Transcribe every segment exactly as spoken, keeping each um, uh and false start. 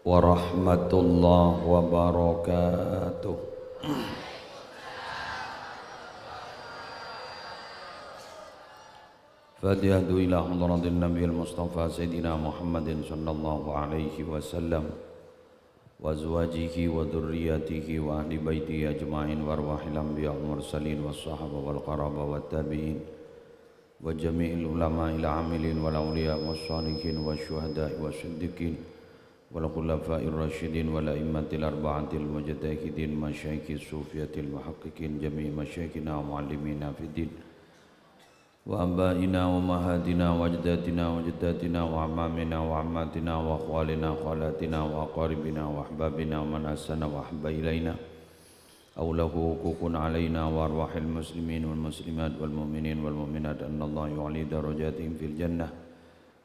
ورحمة الله وبركاته. فاتحة إلى حضرة النبي المصطفى سيدنا محمد صلى الله عليه وسلم وأزواجه وذرياته وأهل بيته أجمعين وأرواح الأنبياء والمرسلين والصحابة والقرابة والتابعين وجميع العلماء العاملين والأولياء والصالحين والشهداء والصديقين والخلفاء الراشدين والأئمة الأربعة المجتهدين مشايخ الصوفية المحققين جميع مشايخنا ومعلمينا في الدين وآبائنا وأمهاتنا وأجدادنا وجداتنا وأعمامنا وعماتنا وأخوالنا وخالاتنا وأقاربنا وأحبابنا ومن أحسن وأحب إلينا أو له حقوق علينا وأرواح المسلمين والمسلمات والمؤمنين والمؤمنات أن الله يعلي درجاتهم في الجنة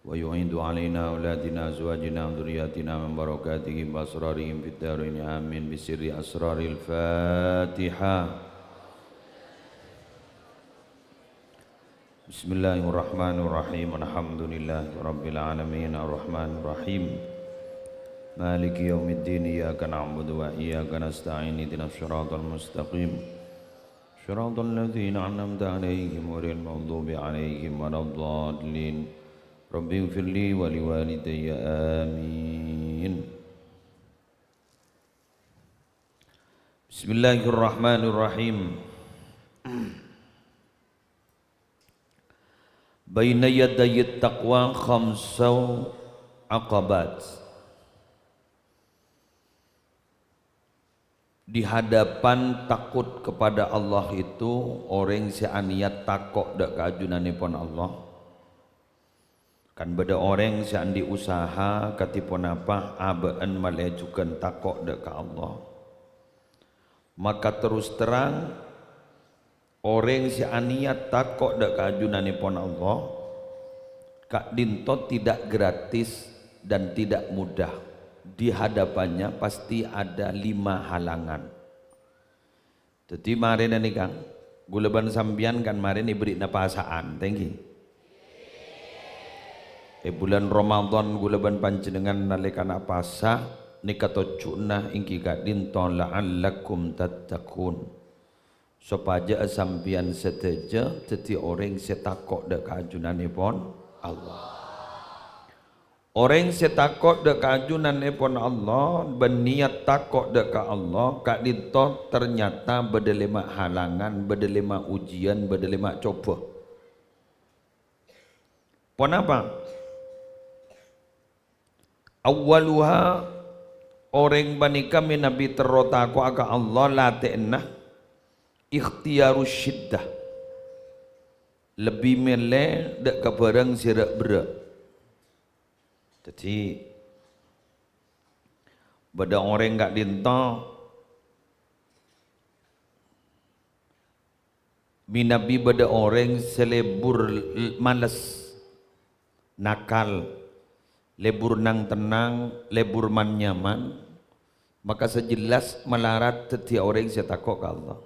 ويعيد علينا أولادنا أزواجنا وذرياتنا من بركاتهم وأسرارهم في الدارين آمين بسر أسرار الفاتحة. بسم الله الرحمن الرحيم. الحمد لله رب العالمين. الرحمن الرحيم. مالك يوم الدين. إياك نعبد وإياك نستعين. اهدنا الصراط المستقيم. صراط الذين أنعمت عليهم غير المغضوب عليهم ولا الضالين. رب اغفر لي ولوالدي. آمين. بسم الله الرحمن الرحيم. بين يدي التقوى خمس عقبات. Di hadapan takut kepada Allah itu, orèng sè aniat tako' dâ' ka ajunanèpon Allah. Kan bâdâ orèng sè andi' usaha kadhi ponapa abâ'na malè jhughân tako' dâ' ka Allah. Maka terus terang, orèng sè aniat tako' dâ' ka ajunanèpon Allah, ka'dinto tidak gratis dan tidak mudah. Di hadapannya pasti ada lima halangan. Dhâddhi, marèna nèka, ghulâ bân sampèyan kan marèna èberri'na pasa'an, ta' ènggi? È bulân Ramadan, ghulâ bân panjhennengngan nalèkana pasa, nèka tojjhuna ènggi ka'dinto, "La'allakum tattaqun." Sopajâ sampèyan sadhâjâ dhâddhi orèng sè tako' dâ' ka ajunanèpon Allah. Orèng sè tako' dâ' ka ajunanèpon Allah, bân niat tako' dâ' ka Allah, ka'dinto ternyata bâdâ lèma' halangan, bâdâ lèma' ujian, bâdâ lèma' coba. Ponapa? Awwaluha, orèng panèka mènabi terro tako'a ka Allah, latè'na ikhtiyarus syiddah. Lebbi mèlè dâ' ka bhârâng sè ra'-berrâ'. Dhâddhi, bâdâ orèng ka'dinto mènabi bâdâ orèng sè lebur l-, males, nakal, lebur nang-tennang, lebur man-nyaman, maka sè jelas malarat dhâddhi orèng sè tako' ka Allah.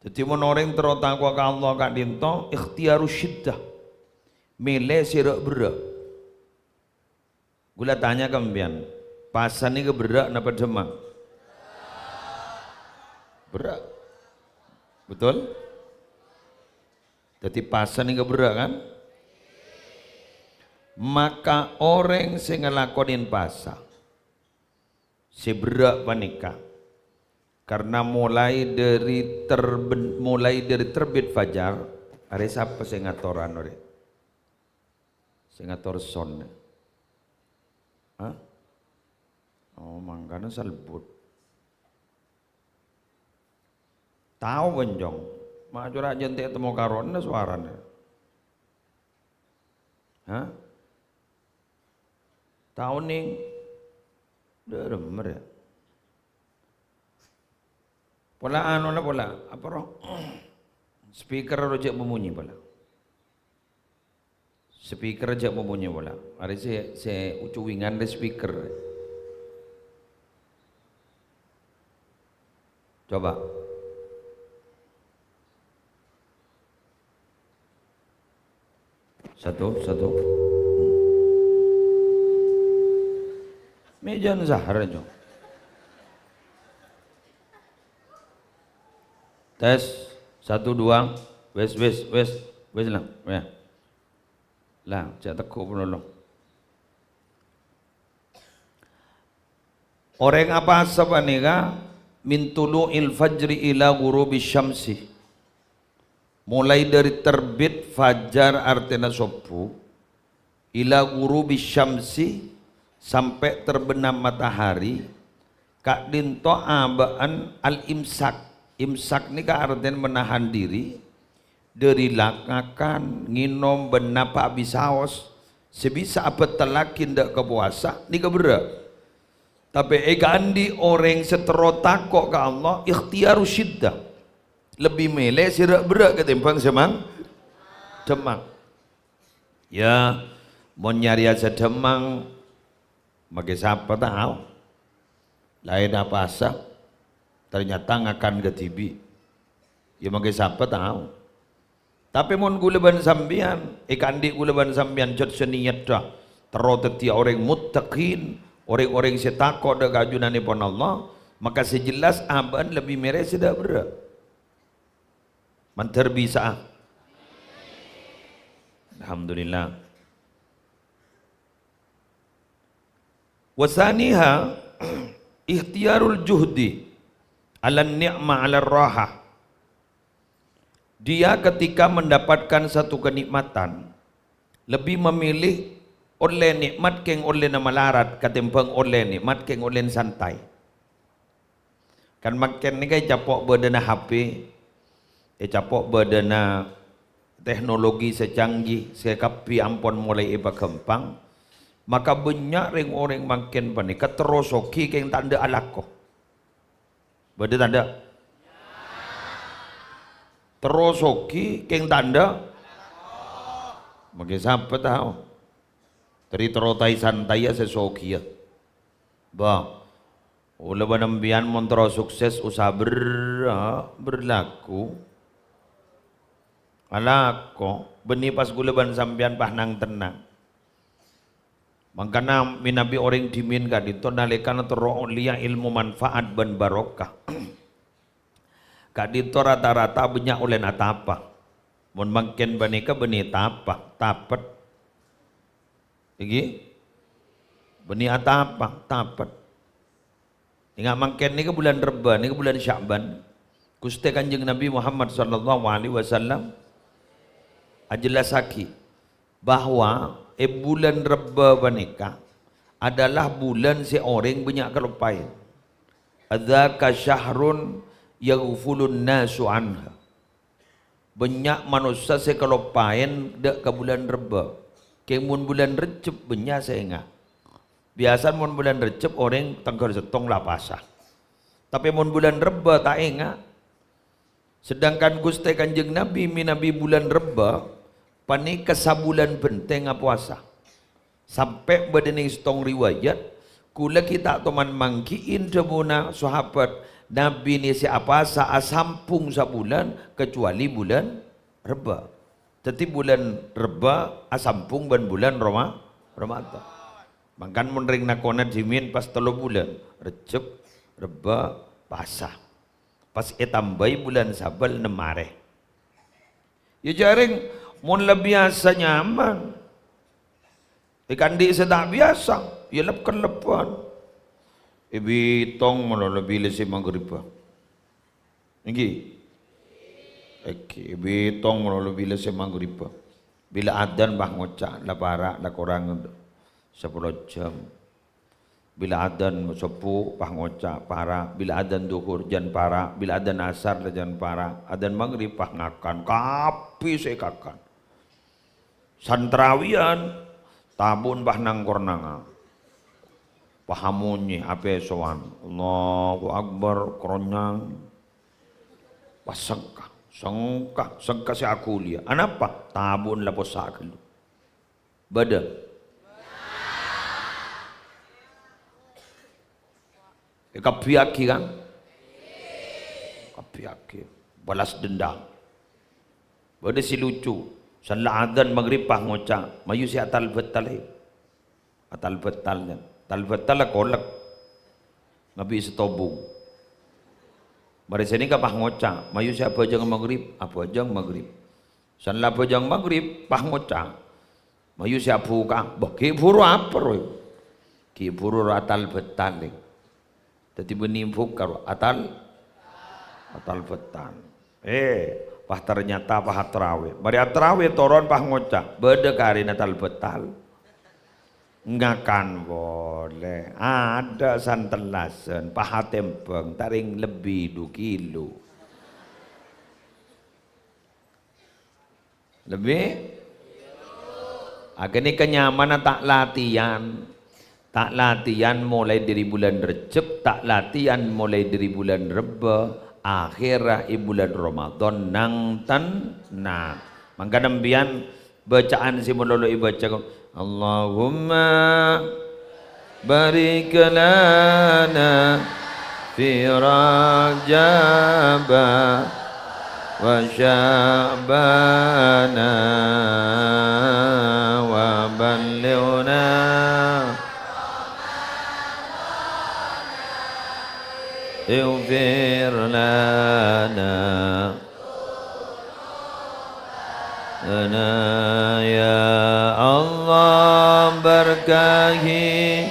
Dhâddhi, mon orèng terro tako' ka Allah ka'dinto, ikhtiyarus syiddah, mèlè sè ra'-berrâ'. Ghulâ tanya ka sampèyan, pasa nèka berrâ' napa dhâmma? Berrâ'. Betul? Dhâddhi, pasa nèka berrâ', kan? Maka orèng sè ngalakonè pasa sè berrâ' panèka, karena mulai dari terben-, mulai dari terbit fajar, arè sapa sè ngator anu rè? Sè ngator sound. Hah? Oh, mangkana salbut. Tao, Bonjong. Ma' cora' jhâ' ente' temmo karonna sowarana. Hah? Tao, Ning? Dâ' remmer, ya. Pola anona pola, apa roh? Speaker roh jhâ' mamonye pola. Speaker jhâ' mamonye pola. Arè sè, sè ucuwingan rè speaker. Coba. Satu, satu. Mè' jhân sahar, Cong. Tes, satu, dua. Wes, wes, wes. Wes, Lang. Yâ. Lang, jhâ' tegghu' malolo. Orèng apasa panèka min tulu'il fajri ila ghurubi syamsi. Mulai dari terbit fajar, artèna sobbhu, ila ghurubi syamsi, sampè' terbenam matahari, ka'dinto abâ'na al-imsak. Imsak nèka artèna menahan diri dari la-, ngakan, ngènom, bân napa' bisaos sè bisa abhâtellaghi endâ' ka powasa, nèka berrâ'. Tapè èkaandi' orèng sè terro tako' ka Allah, ikhtiyaru syiddah. Lebbi mèlè sè ra-, berrâ' katèmbhâng sè mang-, dhemmang. Yâ, mon nyarèya sè dhemmang, makè sapa tao? Laèn apasa, ternyata ngakan kadhibi'. Yâ, makè sapa tao? Tapè mon kaulâ bân sampèyan, èkaandi' kaulâ bân sampèyan jhât sè niyaddhâ terro dhâddhiyâ orèng muttaqin, orèng-orèng sè tako' dâ' ka ajunanèpon Allah, maka sè jelas abâ'na lebbi mèrè sè dâ' berrâ'. Mandhâr bisa'a. Alhamdulillah. Wa tsaniha, ikhtiyarul juhdi 'alan ni'ma 'alar rahah. Dia ketika mendapatkan satu kenikmatan, lebih memilih ollè nè'mat kèng ollèna malarat katèmbhâng ollè nè'mat kèng ollèna santai. Kan mangkèn nèka ècapo' bâdâna H P, ècapo' bâdâna teknologi sè canggih, sè kabbhi ampon molaè èpaghâmpang, maka bânnya' rèng-orèng mangkèn panèka terro soghi kèng ta' endâ' alako. Bâdâ ta' endâ'? Terro soghi kèng ta' endâ'? Makè sapa tao? Terri terro tai-santaiya sè soghiyâ. Bâh, kaulâ bân sampèyan mon terro sukses usaha berrâ', berlaku. Alako, bânnè pas kaulâ bân sampèyan pas nang-tennang. Mangkana mènabi orèng dhimèn ka'dinto nalèkana terro ollèya èlmo manfaat bân barokah. Ka'dinto rata-rata bânnya' ollèna tapa. Mon mangkèn panèka bânnè tapa, tapet. Èngghi? Bânnè atapa, tapet. Enga' mangkèn nèka bulân Rebbâ, nèka bulân Sya'ban. Ghustè Kanjeng Nabi Muhammad sallallahu alaihi wasallam ajellassaghi bahwa è bulân Rebbâ panèka adalah bulân sè orèng bânnya' kaloppaè. Dzaka syahrun yaghfulun nasu anha. Bânnya' manossa sè kaloppaèn dâ' ka bulân Rebbâ. Kèng mon bulân Rejjeb bânnya' sè enga'. Biyasana mon bulân Rejjeb orèng tangghâl sèttong la pasa. Tapè mon bulân Rebbâ ta' enga'. Sedangkan Ghustè Kanjeng Nabi mènabi bulân Rebbâ panèka sabulân bhenteng apowasa. Sampè' bâdâ nèng sèttong riwayat, kaulâ ghi' ta' toman mangghi'i dhâbuna sahabat, Nabi nè sè apasa asambhung sabulân, kacuali bulân Rebbâ. Dhâddhi bulân Rebbâ asambhung bân bulân Roma-, Ramadan. Mangkana mon rèng nakona dhimèn pas tello bulân, Rejjeb, Rebbâ, Pasa. Pas ètambâi bulân Sabâl nem arè. Yâ jhâreng, mon la biyasa nyaman. Èkaandi' sè ta' biyasa, yâ lep-kellebbhân. Èbitong malolo bilâ sè maghribbhâ. Èngghi? Èngghi, èbitong malolo bilâ sè maghribbhâ. Bilâ adzan, bâh, ngoca', la para', la korang sapolo jam. Bilâ adzan sobbhu, pas ngoca', para'. Bilâ adzan dhuhur, jân para'. Bilâ adzan asar, la jân para'. Adzan maghrib, pas ngakan. Kabbhi sè èkakan. Santrawiyan, tabun, pas nang-kornangan. Pas amonyè, apèsowan. Allahu Akbar, kornyang. Pas sengka, sengka, sengka sè aghuliyâ. Anapa? Tabun la possa' ghâllu. Bâdâ. Èkabbhiyâghi, kan? Kabbhiyâghi. Balas dendam. Bâdâ sè lucu. Sella adzan maghrib pas ngoca', "Mayu sè atal-batal, è." Atal-batal, kan? Tal-bâtal la kolek. Ngabi' sè tobung. Marè sè nèka pas ngoca', mayu sè abhâjâng maghrib, abhâjâng maghrib. San la abhâjâng maghrib, pas ngoca', mayu sè abhuka, bâ, ghi' bhuru apa rowa? Ghi' bhuru rowa atal-bâtal, è. Dhâddhi bânnè bhuka rowa, atal-, atal-bâtal. Eh, pas ternyata pas atrawè. Marè atrawè toron pas ngoca', bâdâ karèna tal-bâtal. Ngakan polè. Adâ' san tellasan, pas atèmbhâng, ta' rèng lebbi du kilo. Lebbi? Aghâni kanyamana ta' latihan. Ta' latihan molaè dâri bulân Rejjeb, ta' latihan molaè dâri bulân Rebbâ, akhèrra è bulân Ramadhan nang-tennang. Mangkana sampèyan bâcaan sè malolo èbâca, Allahumma barik lana fi Rajaba wa Sya'bana wa ballighna. Ighfir lana. Lana, ya Allah, berkahi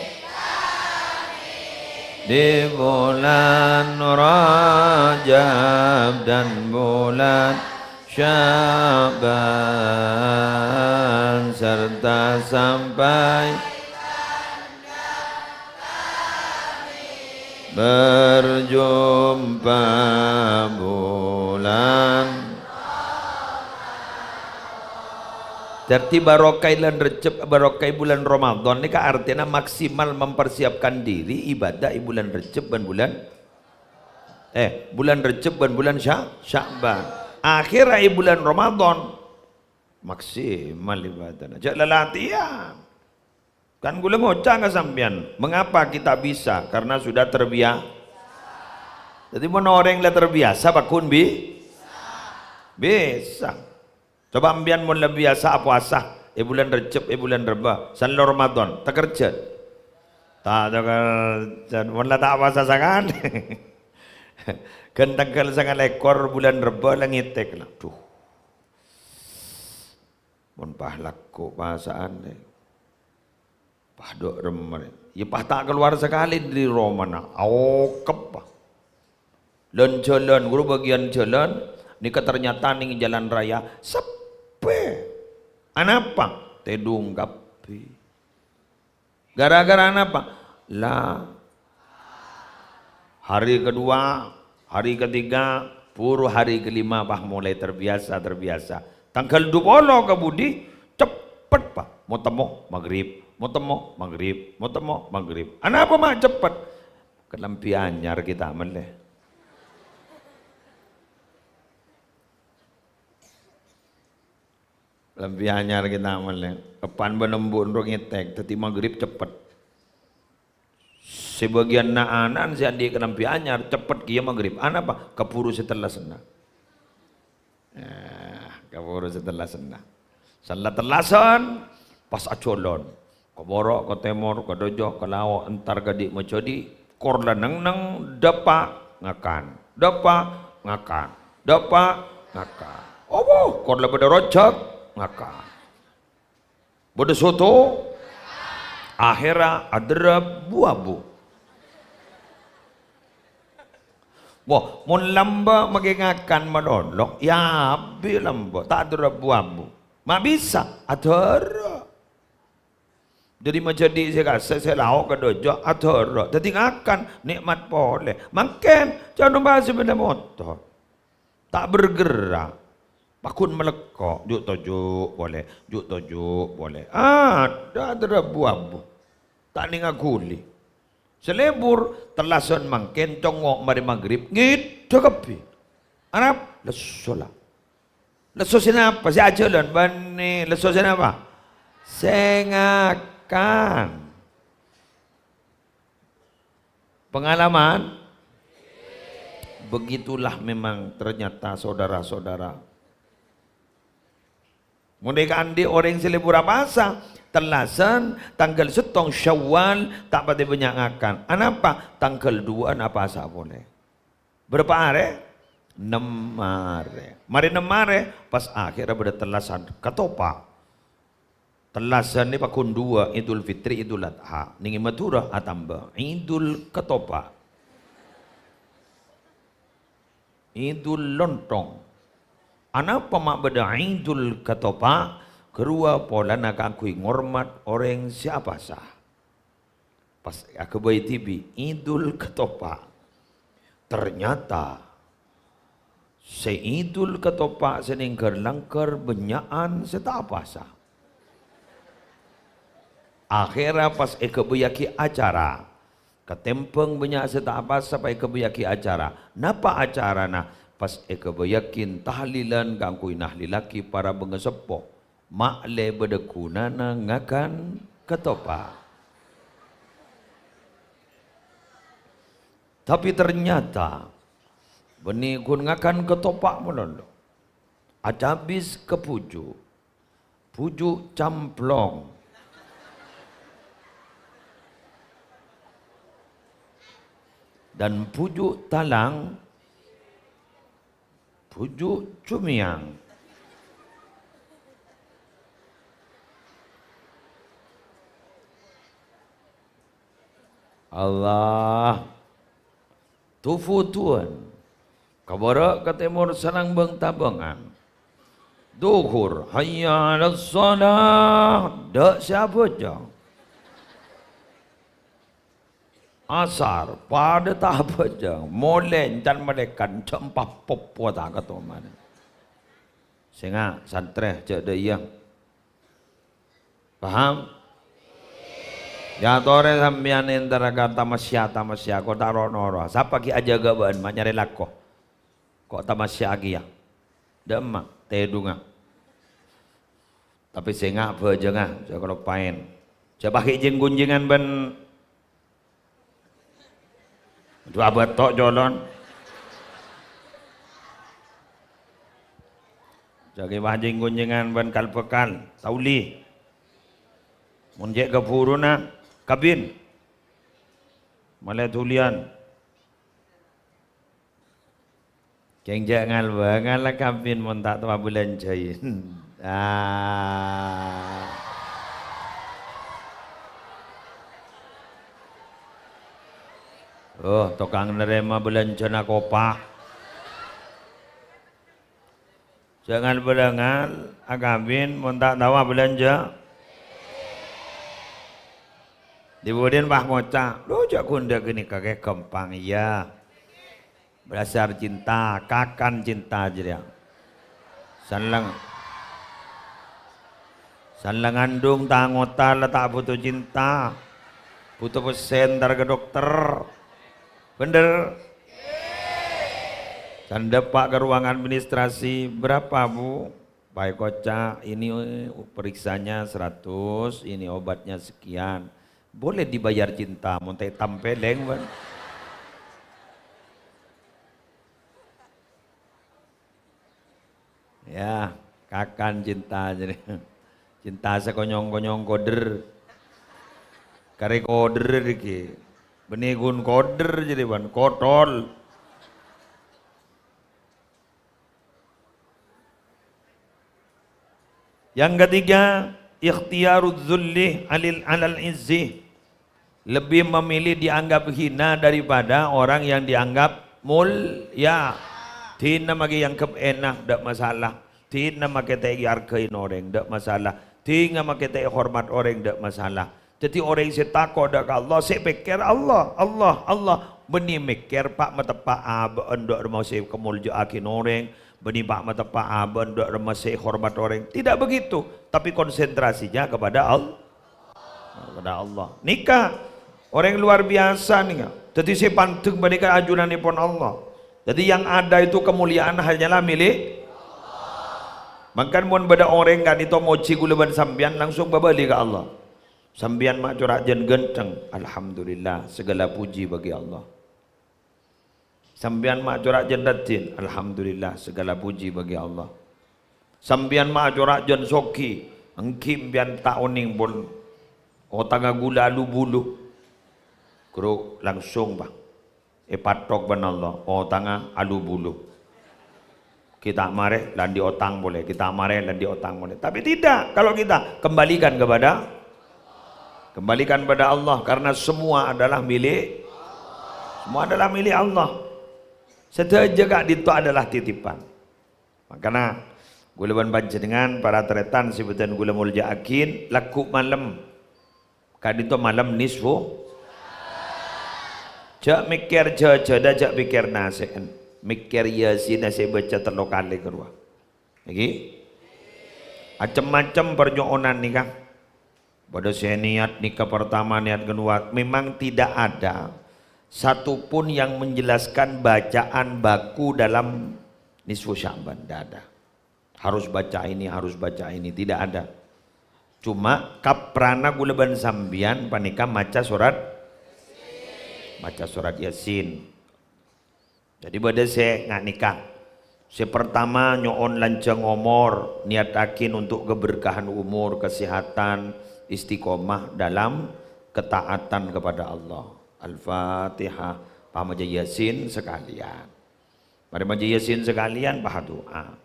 di bulan Rajab dan bulan Sya'ban, serta sampai berjumpa bulan. Dhâddhi, barokah è bulân Rejjeb, barokah è bulân Ramadhan nèka artèna maksimal mempersiapkan diri ibadah è bulân Rejjeb bân bulân, eh, bulân Rejjeb bân bulân Sya-, Sya'ban. Akhèrra è bulân Ramadhan, maksimal ibadahna. Jhâ' lalatihan. Kan kaulâ ngoca' ka sampèyan, mengapa kita bisa? Karena sudah terbia-, Dhâddhi, mon orèng la terbiasa, pagghun bi-, bisa. Coba sampèyan mon la biasa apowasa è bulân Rejjeb, è bulân Rebbâ, san la Ramadhan, takerjhât. Ta' takerjhât, mon la ta' apowasa sakalè. Ghân tangghâl sanga lèkor bulân Rebbâ la ngètèk, la. Duh. Mon pas lagghu' pasa'an, rè. Pas dâ' remma, rè. Iyâ, pas ta' kalowar sakalè dâri romana. Aokep, pas. Lan-jhâlân, ghuru bâgiyân jhâlân, nèka ternyata nèng jalan raya, seppè. Anapa? Tèdung kabbhi. Gara-gara napa? La, hari kedua, hari ketiga, buru hari kelima, pas mulai terbiasa, terbiasa. Tangghâl dua puluh ka budi, ceppet, pas. Mo temmo, maghrib. Mo temmo, maghrib. Mo temmo, maghrib. Anapa ma' ceppet? Kalambhi anyar ghi' ta' mellè. Lebbi anyar ghi' ta' mellè. Eppan bân embu' noro' ngètèk, dhâddhi maghrib ceppet. Sè bâgiyân na'-ana'an sè andi' kalambhi anyar, ceppet kèya maghrib. Anapa? Kabhuru sè tellasanna. Eh, kabhuru sè tellasanna. Sella tellasan, pas ajhâlân. Ka bârâ', ka tèmor, ka dâjâ, ka lao', entar ka dhi' majâdhi', kor la neng-neng, dâpa', ngakan. Dâpa', ngakan. Dâpa', ngakan. Obo, kor la bâdâ rojhâk, ngakan. Bâdâ soto, ahèrra adârâ bu-abu. Wah, mon lambâ' maghi ngakan malolo, yâ abit lambâ', ta' adârâ bu-abu. Ma' bisa, adârâ. Dhâri majâdhi' sè kasè, sè lao' ka dâjâ, adârâ. Dhâddhi ngakan, nè'mat polè. Mangkèn, jhâ' nompa' sepèda motor. Ta' bergerak. Pagghun malèkko', ju'-toju' polè, ju'-toju' polè. Adâ' adârâ bu-abu. Ta' nèng aghuli. Sè lebur, tellasan mangkèn, congngo' marè maghrib, ngèdhâ kabbhi. Arapa? Lesso la. Lesso sè napa? Sè ajhâlân bânnè. Lesso sè napa? Sè ngakan. Pengalaman? Begitulah memang ternyata saudara-saudara. Mon è kaandi' orèng sè lebur apasa, tellasan, tangghâl sèttong Syawal, ta' patè bânnya' ngakan. Anapa? Tangghâl duwâ'ân apasa polè. Bârâmpa arè? Nem arè. Marè nem arè, pas akhèrra bâdâ tellasan katopa'. Tellasan nè pagghun duwâ', Idul Fitri, Idul Adha. Nèng è Madhurâ atamba, Idul Katopa'. Idul Lontong. Anapa ma' bâdâ Idul Katopa'? Ghâruwa polana kaangghuy ngormat orèng sè apasa. Pas aghâbây dhibi', Idul Katopa'. Ternyata, sè Idul Katopa' sè nèng ghâr-langghâr bânnya'an sè ta' apasa. Akhèrra pas èghâbâyyaghi acara, katèmbhâng bânnya' sè ta' apasa pas èghâbâyyaghi acara. Napa acarana? Pas èghâbâyyaghi tahlilan kaangghuy nahlilaghi para bângaseppo. Ma' lè bâdâ ghunana ngakan katopa'. Tapè ternyata, bânnè ghun ngakan katopa' malolo. Acabis ka bhuju', bhuju' camplong. Dan bhuju' talang, bhuju' jhumèyang. Allah. Tufu tuwân. Ka bârâ' ka tèmor sareng bâng-tabângan. Dhuhur, hayya 'alas shalah, dâ' sè abhâjâng. Asar, padâ ta' abhâjâng. Molè èncan malèkat, jhâ' empa' poppo ta' katomanè. Sènga', santrè, jhâ' dâ' iyâ. Paham? Yâ, torè sampèyan èntara ka tamasya-tamasya, ko' ta' ro'-noro'a. Sapa ghi' ajâgâ bâ'ân, ma' nyarè lako. Ko' tamasya'aghi, yâ. Dâ' emma', tèdunga. Tapè sènga' bhâjângnga, jhâ' kaloppaèn. Jhâ' paghi' jing-gonjingan bân Dhu abâto' colon. Jhâ' ghi' pajing gonjingan bân kal-bhâkal, taoli. Mon cè' kabhuruna, kabin. Malè dhuliyân. Kèng jhâ' ngal-bângal la kabin mon ta' towa bâlânjhâi. Ah. Oh, tokang narèma bâlânjhâna kopa'. Jhâ' ngal-bângal akabin mon ta' towa bâlânjhâ. Dhi-budhina pas ngoca', "Lo, jhâ' ghun dâ' ghânèka kè ghâmpang, iyâ." Bhâdhâsar cinta, kakan cinta jârèya. San la-, san la ngandung ta' ngota la ta' bhuto cinta. Bhuto pèssè èntar ka dokter. Bhender? San dâpa' ka ruang administrasi, "Berapa, Bu?" Pas èkoca', "Ini periksanya seratus, ini obatnya sekian." Boleh dibayar cinta, mon ta' ètampèlèng, bân. Yâ, kakan cinta jârèya. Cinta sakonyong-konyong koder. Karè koder dhiki. Bânnè ghun koder jârèya, bân. Kotol. Yang ketiga, ikhtiyarudz dzulli alil, alal izzi. Lebih memilih dianggap hina daripada orang yang dianggap mulya. Dhina makè èangghep èna, ndak masalah. Dhina makè ta' èarghâi orèng, ndak masalah. Dhina makè ta' èhormat orèng, ndak masalah. Dhâddhi, orèng sè tako' dâ' ka Allah, sè pèkkèr Allah, Allah, Allah. Bânnè mèkkèr, pa' mateppa' abâ'na dâ' remma sè kamolja'aghi orèng, bânnè pa' mateppa' abâ'na dâ' remma sè èhormat orèng. Tidak begitu, tapi konsentrasinya kepada Al-, kepada Allah. Nèka orèng luar biasa nèka. Dhâddhi, sè pandheng panèka ajunannèpon Allah. Dhâddhi, yang ada itu kemuliaan hanyalah milik. Mangkana mon bâdâ orèng ka'dinto mojhi kaulâ bân sampèyan, langsung bâbâli ka Allah. Sampèyan ma' cora' jân ghântheng, alhamdulillah, segala puji bagi Allah. Sampèyan ma' cora' jân raddhin, alhamdulillah, segala puji bagi Allah. Sampèyan ma' acora' jân soghi, èngghi sampèyan ta' onèng pon otangnga ghulâ alu-bulu. Ghuru langsung, Pak, èpatok bân Allah, otangnga alu-bulu. Kita marè la andi' otang polè, kita marè la andi' otang polè. Tapi tidak, kalau kita kembalikan kepada, kembalikan pada Allah, karena semua adalah milik, semua adalah milik Allah. Sadhâjâ ka'dinto adalah titipan. Mangkana, ghulâ bân panjhennengngan, para tarètan sè bhâdhân ghulâ molja'aghi, lagghu' malem. Ka'dinto malem nisfu. Jhâ' mèkkèr jhâjhâdhâ, jhâ' mèkkèr nasè'en. Mèkkèr Yasin sè èbâca tello kalè ghâruwa. Èngghi? Macem-macem parnyo'onan nèka. Bâdâ sè niat nèka pertama, niat kedua. Memang tidak ada satu pun yang menjelaskan bacaan baku dalam nisfu Sya'ban. Tidak ada. Harus baca ini, harus baca ini. Tidak ada. Cuma kaprana ghulâ bân sampèyan panèka maca surat, maca surat Yasin. Jadi bâdâ sè nga' nèka. Sè pertama nyo'on lanjhâng omor, niataghi untuk keberkahan umur, kesehatan, istiqomah dalam ketaatan kepada Allah. Al-Fatihah, pamaca Yasin sakalèyan. Marè maca Yasin sakalèyan, pas adu'a.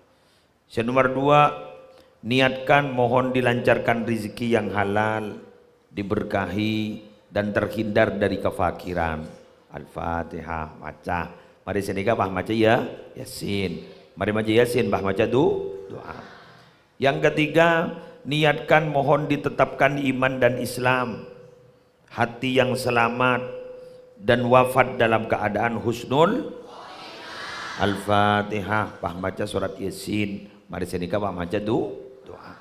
Sè nomor dua, niatkan mohon dilancarkan rezeki yang halal, diberkahi, dan terhindar dari kefakiran. Al-Fatihah, maca. Marè sanèka pas maca ya, Yasin. Marè maca Yasin, pas maca du-, du'a. Yang ketiga, niatkan mohon ditetapkan iman dan Islam. Hati yang selamat dan wafat dalam keadaan husnul. Al-Fatihah, pas maca surat Yasin. Marè sanèka pas maca du-, du'a.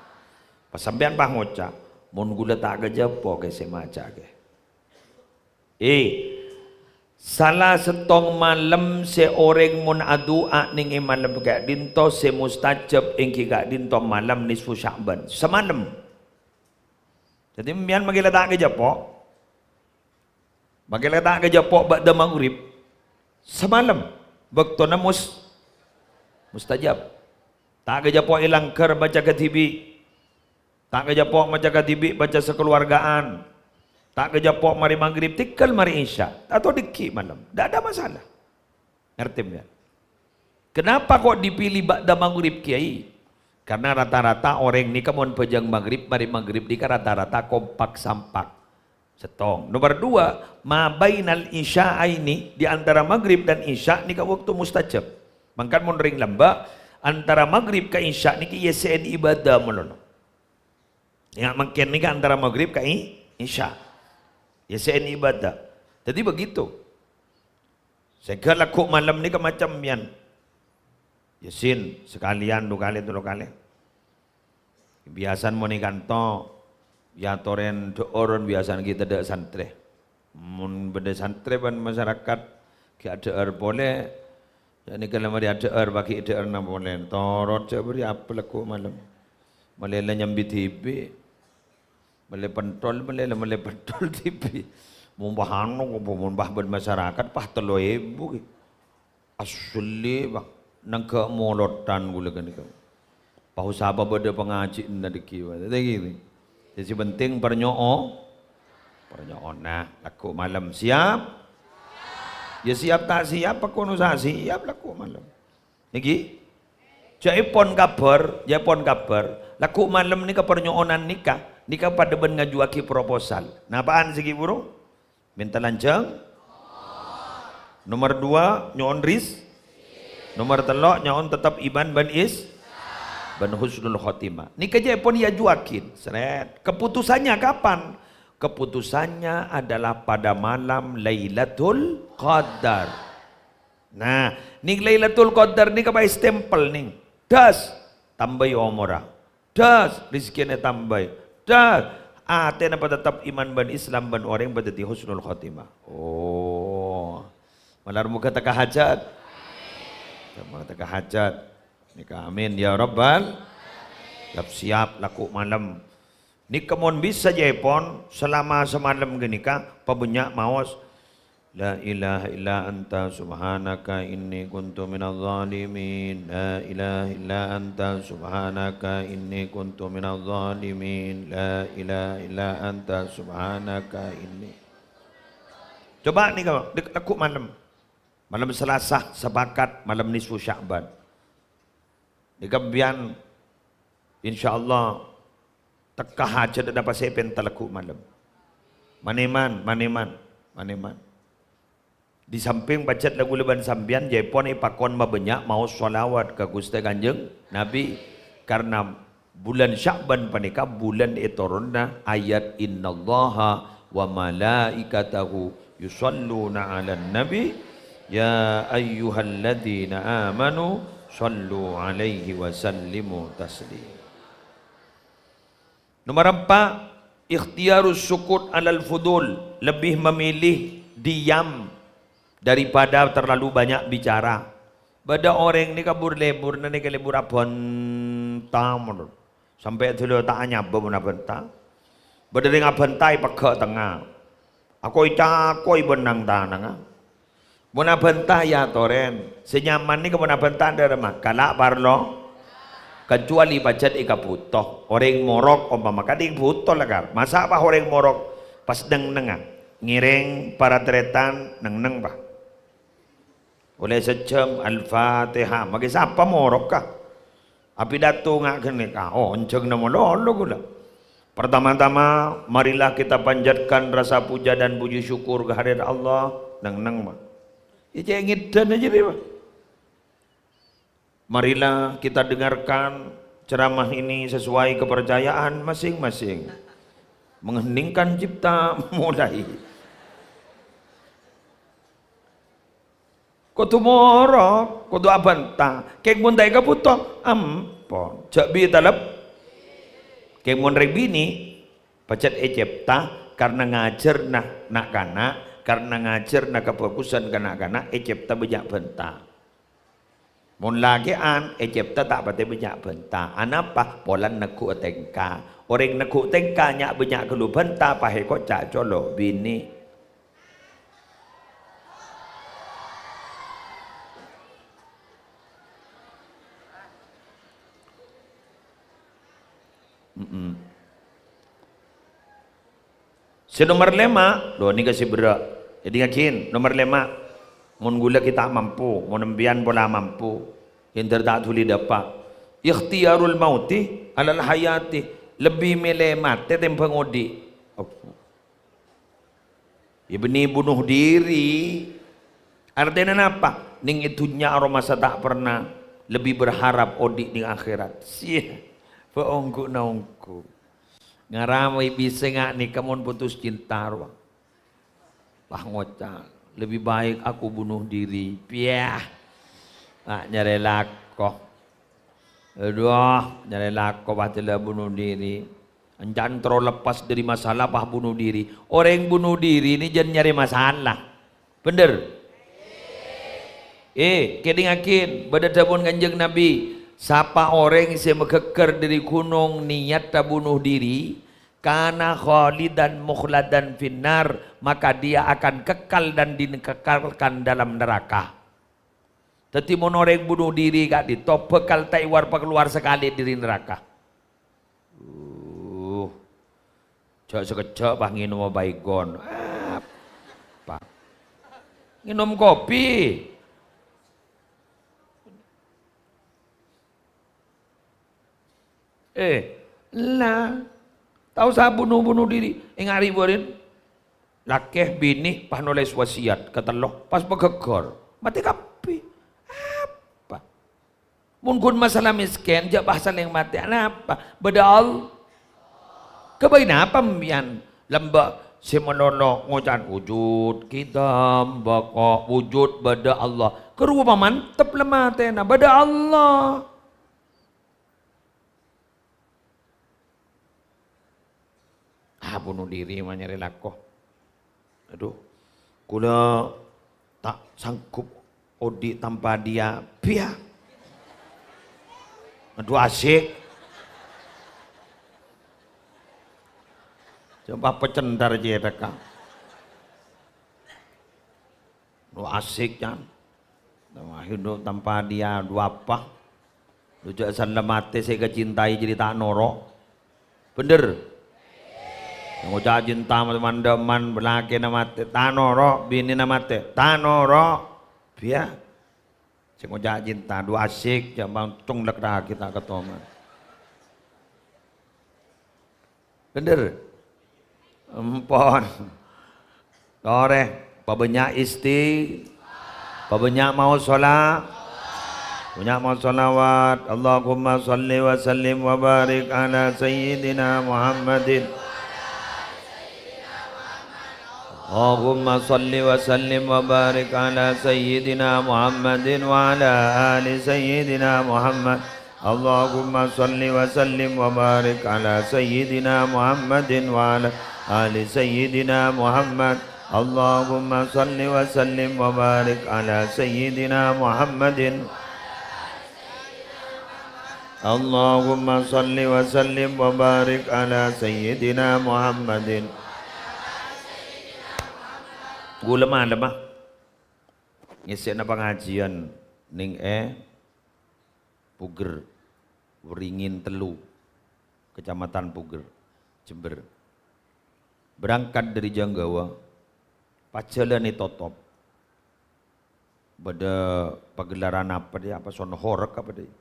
Pas sampèyan pas ngoca', "Mon ghulâ ta' kajhâpo' kè sè maca kè." Eh, sala sèttong malem sè orèng mon adu'a nèng è malem ka'dinto sè mustajab èngghi ka'dinto malem nisfu Sya'ban. Samalem. Dhâddhi, sampèyan mangkèn la ta' kajhâpo'. Mangkèn la ta' kajhâpo' ba'da maghrib. Samalem. Bâktona mus-, mustajab. Ta' kajhâpo' è langghâr maca kadhibi'. Ta' kajhâpo' maca kadhibi' maca sakaluwarga'an. Ta' kajhâpo' marè maghrib, tèngghâl marè isya. Atau dhâggi' malem. Ndak ada masalah. Ngartè, sampèyan? Kenapa kok dipilih ba'da maghrib, Kiai? Karena rata-rata orèng nèka mon bhâjâng maghrib, marè maghrib nèka rata-rata kompak sampak. Sèttong. Nomor dua, ma bainal isya'aini, di antara maghrib dan isya nèka waktu mustajab. Mangkana mon rèng lambâ', antara maghrib ka isya nèka èyessè'è ibadah malolo. Ya, mangkèn nèka antara maghrib ka i-, isya. Èyessè'è ibadah. Dhâddhi begitu. Sèngghâ lagghu' malem nèka macem, yan. Yasin, sakalèyan du kalè, tello kalè. Biyasana mon è kanto, èyatorè dhâ'âr, biyasana ghi' tadhâ' santrè. Mon bâdâ santrè bân masyarakat ghi' adhâ'âr polè, jhâ' nèka la marè adhâ'âr, paghi' dhâ'ârna polè. Torot jhâ' bâri' apa lagghu' malem. Malè la nyambi dhibi'. Mellè pentol, mellè, mellè pentol dhibi'. Mon pas anu, mon pas bân masyarakat, pas tello èbu ghi. Asli, Bang. Nangghâ' molodhân ghulâ ghânèka. Pas sapa bâdâ pangajhiânna dhâggi', Bang. Dhâddhi gini. Jadi sè penting parnyo'o-, parnyo'ona, lagghu' malem. Siap? Ya siap ta' siap, pakono sa siap lagghu' malem. Nèkè? Jhâ' èpon kabhâr, jhâ' èpon kabhâr. Lagghu' malem nèka parnyo'onan nèka, nèka padâ bân ngajuwâghi proposal. Napa'an sè ghi' buru? Mènta lanjhâng. Nomor dua, nyo'on ris-, nomor tello', nyo'on tettep iman bân is-, bân husnul khotimah. Nèka jhâ' èpon èajuwâghi. Sret. Keputusannya kapan? Keputusannya adalah pada malam Lailatul Qadar. Nah, nèng Lailatul Qadar nèka pas èstempel nèng. Das, tambâi omorra. Das, rejekkèna tambâi. Das, atèna patettep iman bân Islam bân orèng padâddhi husnul khotimah. Oh. Malar moghâ tekka hajhât. Moghâ tekka hajhât. Nèka amin ya rabbal. Siap-siap lagghu' malem. Nèka mon bisa jhâ' èpon, salama samalem ghânèka, pabânnya' maos. La ilaha illa anta subhanaka inni kuntu minadh dhalimin. La ilaha illa anta subhanaka inni kuntu minadh dhalimin. La ilaha illa anta subhanaka inni. Coba nèka, dek-, lagghu' malem. Malem Selasa, sepakat malem nisfu Sya'ban. Nèka sampèyan, insyaallah, tekka hajhât dâ' pas èpènta lagghu' malem. Maneman, maneman, maneman. Di samping pajhât la kaulâ bân sampèyan, jhâ' pon èpakon mabânnya' maos shalawat ka Ghustè Kanjeng Nabi. Karna bulân Sya'ban panèka bulân ètoronna ayat, "Innallaha wa malaikatahu yusalluna 'alan nabi, ya ayyuhalladzina amanu sallu 'alaihi wa sallimu taslima." Nomor empa', ikhtiyarus sukut 'alal fudul, lebih memilih diam daripada terlalu banyak bicara. Bâdâ orèng nèka bur-lebburrâ nèka lebbur abhânta mon. Sampè' dhâlâ ta' anyabâ mon abhânta. Bâdâ rèng abhânta èpegghâ' tengnga. Akoy-cakoy bân nang-tanangnga. Mon abhânta èyatorè. Sè nyaman nèka mon abhânta dârâmma, kala' parlo. Kacuali pajhât èkabhuto. Orèng morok ompama kadhi bhuto la, Kar. Masa' pas orèng morok pas neng-nengnga. Ngèrèng para-tarètan neng-neng, Pa'. Ollè sajjhâm, Al-Fatihah. Maghi sapa morokka? Apidato nga' ghânèka. Oh, onjhângnga malolo kaulâ. Pertama-tama, marilah kita panjatkan rasa puja dan puji syukur kehadirat Allah. Neng-neng, Pa'. Yâ, cè' ngèdhân ajâ, Pa'. Marilah kita dengarkan ceramah ini sesuai kepercayaan masing-masing. Mengheningkan cipta, mulai. Kodhu morok, kodhu abhânta. Kèng mon ta' èkabhuto, ampon. Jhâ' bi' talep. Kèng mon rèng binè', pajhât ècèpta karna ngajhârâ na'-kana', karna ngajhârâ kabhâghusân ka na'-kana', ècèpta bânnya' bhânta. Mon lakè'an, ècèpta ta' patè bânnya' bhânta. Anapa? Polana negghu'â tèngka. Orèng negghu' tèngka nya'-bânnya' ghâllu bhânta, pas èkoca' colo' binè'. Mm-mm. Sè nomer lèma', lho, nèka sè berrâ'. Èdingngaghi, nomer lèma'. Mon ghulâ ghi' ta' mampu, mon empèyan pola mampu, èntar ta' dhuli dâpa'. Ikhtiyarul mauti alal hayati, lebbi mèlè matè tèmbhâng odi'. Yâ bânnè bunuh diri. Artèna napa? Neng è dhunnya aromasa ta' perna, lebbi berharap odi' neng akhèrat. Siya, bâ' ongghu-naongghu. Ngaramai bisa nga' nèka mon putus cinta rowa. Wah, ngoca', "Lebih baik aku bunuh diri." Piah. Ah, nyarè lako. Aduh, nyarè lako pas la bunuh diri. Èncana terro lepas dâri masalah, pas bunuh diri. Orèng bunuh diri nè jân nyarè masalah. Bhender? Eh, kèdingngaghi, bâdâ dhâbuna Kanjeng Nabi, "Sapa orèng sè maghâggâr dâri ghunong niyatta bunuh diri, kana khalidan mukhladan finnar, maka dia akan kekal dan dikekalkan dalam neraka." Dhâddhi, mon orèng bunuh diri ka'dinto bhâkal ta' èwar pakalowar sakalè dâri naraka. Uh, jhâ' sakejjhâ' pas ngènoma Baygon. Apa? Ngènom kopi. Eh, la. Ta' osa bunuh-bunuh diri. Ènga' rè-bârèn. Lakè, binè, pas nolès wasiyat. Katello, pas paghâggâr. Matè kabbhi. Apa? Mon ghun masalah mèskèn, jhâ' pas salèng matè. Anapa? Bâdâ All-, Kabây napa empèyan? Lambâ' sè malolo ngoca', "Wujud qidam baqa, wujud bâdâ Allah." Karowa mantep la matèna, bâdâ Allah. Ah, bunuh diri ma nyarè lako. Aduh, kaulâ ta' sanggup odi' tanpa dia. Biya. Aduh, asik. Coba pecendar cèthakka. Asik, can. Wah, hidup tanpa dia, dhu apa? Dhu jhâ' sallem atè sè èkacintai jadi ta' noro'. Bhender? Sè ngoca' cinta mandhâman, lakèna matè, ta' noro', binèna matè, ta' noro'. Biya. Sè ngoca' cinta, dhu asik, jhâ' mangcong lek ragi ta' katoman. Bhender? Empon. Torè, pabânnya' isti-, pabânnya' maos shola-, pabânnya' maos sholawat. Allahumma shalli wa sallim wa barik ala sayyidina Muhammadin. Allahumma shalli wa sallim wa barik ala sayyidina Muhammadin wa ala ali sayyidina Muhammad. Allahumma shalli wa sallim wa barik ala sayyidina Muhammadin wa ala ali sayyidina Muhammad. Allahumma shalli wa sallim wa barik ala sayyidina Muhammadin. Allahumma shalli wa sallim wa barik ala sayyidina Muhammadin. Ghulâ malem, ah, ngèssèna pangajiyân nèng è Puger, Beringin tello, Kecamatan Puger, Jember. Berangkat dari Janggawa, pas jhâlân ètotop. Bâdâ pagelaran apa dhi', apa sono horeg apa dhi'?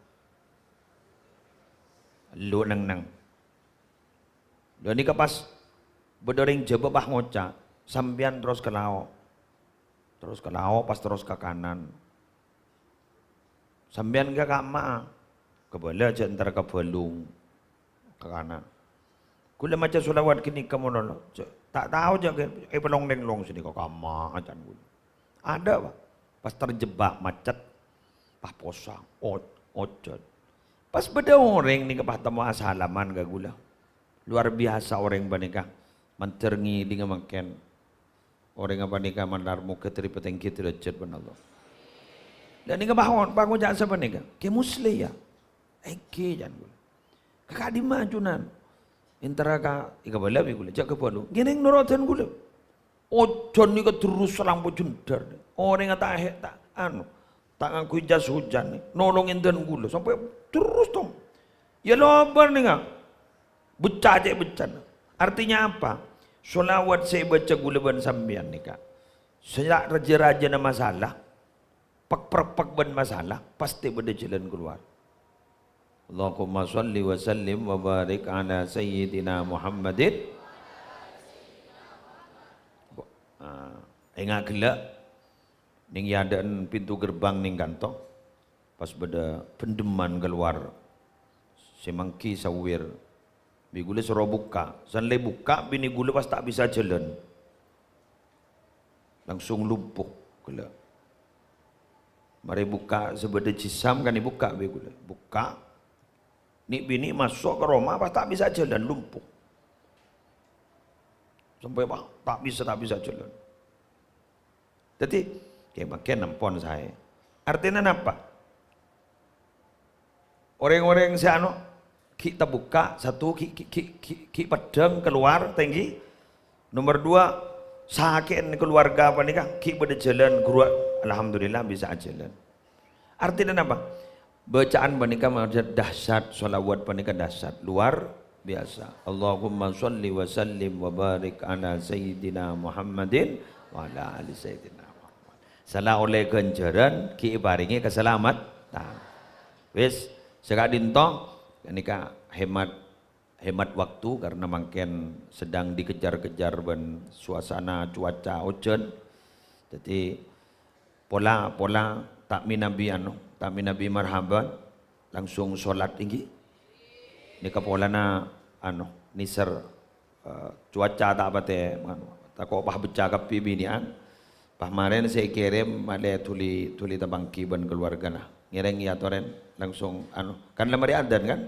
Lu neng-neng. Ghânèka pas bâdâ orèng Jhâbâ pas ngoca', "Sampèyan terros ka lao'." Terros ka lao', pas terros ka kanan. Sampèyan ka kamma'a? Kabâlâ jhâ' entar ka Balung, ka kanan. Ghulâ maca sholawat ghânèka mon lo, jhâ', ta' tao jhâ' è-, èpalong-lenglong sanèka kamma'a can ghulâ. Adâ', Pa'. Pas terjebak macet, pas posang, o-, ojhân. Pas bâdâ orèng nèka pas temmo asalaman ka ghulâ. Luar biasa orèng panèka, mandhâr ngèdhingngaghi mangkèn. Orèng panèka mandhâr moghâ èpatèngghi dârâjhât bân Allah. Lah nèka pahon, pangoca' sapanèka, "Kè Musli, ya?" "Èngghi," can ghulâ. "Ka ka'dimma ajunan?" "Èntara ka," èkabâlâ bi' ghulâ, "jhâ' ka Balung." "Ngèrèng noro' dhân ghulâ." Ojhân nèka terros salampo jhendhâr. Orèngnga ta' he-, ta', anu, ta' ngangghuy jas hujan, nolongè dhân ghulâ, sampè' terros, tong. Ya lobâr nèka. Beccè' cè' beccèna. Artinya apa? Sholawat sè èbâca ghulâ bân sampèyan nèka, sè rajâ-rajâna masalah, pek-, pek-, pek bân masalah, pastè bâdâ jhâlân kalowar. Allahumma shalli wa sallim wa barik ala sayyidina Muhammadin. Ah, enga' ghellâ'. Nèng è adâ'na pintu gerbang nèng kanto, pas bâdâ bhendhemman kalowar sè mangghi sawir. Bi' ghulâ soro bukka'. Sanlè bukka', binè ghulâ pas ta' bisa jhâlân. Langsung lumpuh ghellâ'. Marè bukka' sè bâdâ jisam kan èbukka' bi' ghulâ. Bukka'. Nè'-binè' maso' ka roma pas ta' bisa jhâlân, lumpuh. Sampè' pas ta' bisa, ta' bisa jhâlân. Dhâddhi, kè-, mangkèn ampon saè. Artèna napa? Orèng-orèng sè ano, ghi' tabukka', satu, ghi', ghi', ghi', ghi', ghi' peddhâng kalowar tèngghi. Nomer dua, sakè'na kalowarga panèka ghi' bâdâ jhâlân, ghuru, alhamdulillah bisa ajhâlân. Artèna napa? Bacaan panèka dahsyat, sholawat panèka dahsyat, luar biasa. Allahumma sholli wa sallim wa barik ala sayyidina Muhammadin wa ala ali sayyidina Muhammad. Sala ollè ghânjhârân, ghi' èparèngè kasalameddhân. Wis, saka'dinto, ghânèka hemat, hemat waktu karena mangkèn sedang dikejar-kejar bân suasana cuaca ojhân. Dhâddhi, pola, pola ta' mènabi anu, ta' mènabi marhaban, langsung sholat èngghi. Nèka polana anu, nèser, eh, cuaca ta' patè, anu, tako' pas beccè' kabbhi binè'an. Pas marèna sè èkèrèm malè dhuli, dhuli tapangghi bân kalowargana. Ngèrèng, ya, torèn, langsung, anu, kan la marè adzan, kan?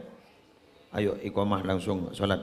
Ayo, iqamah langsung sholat.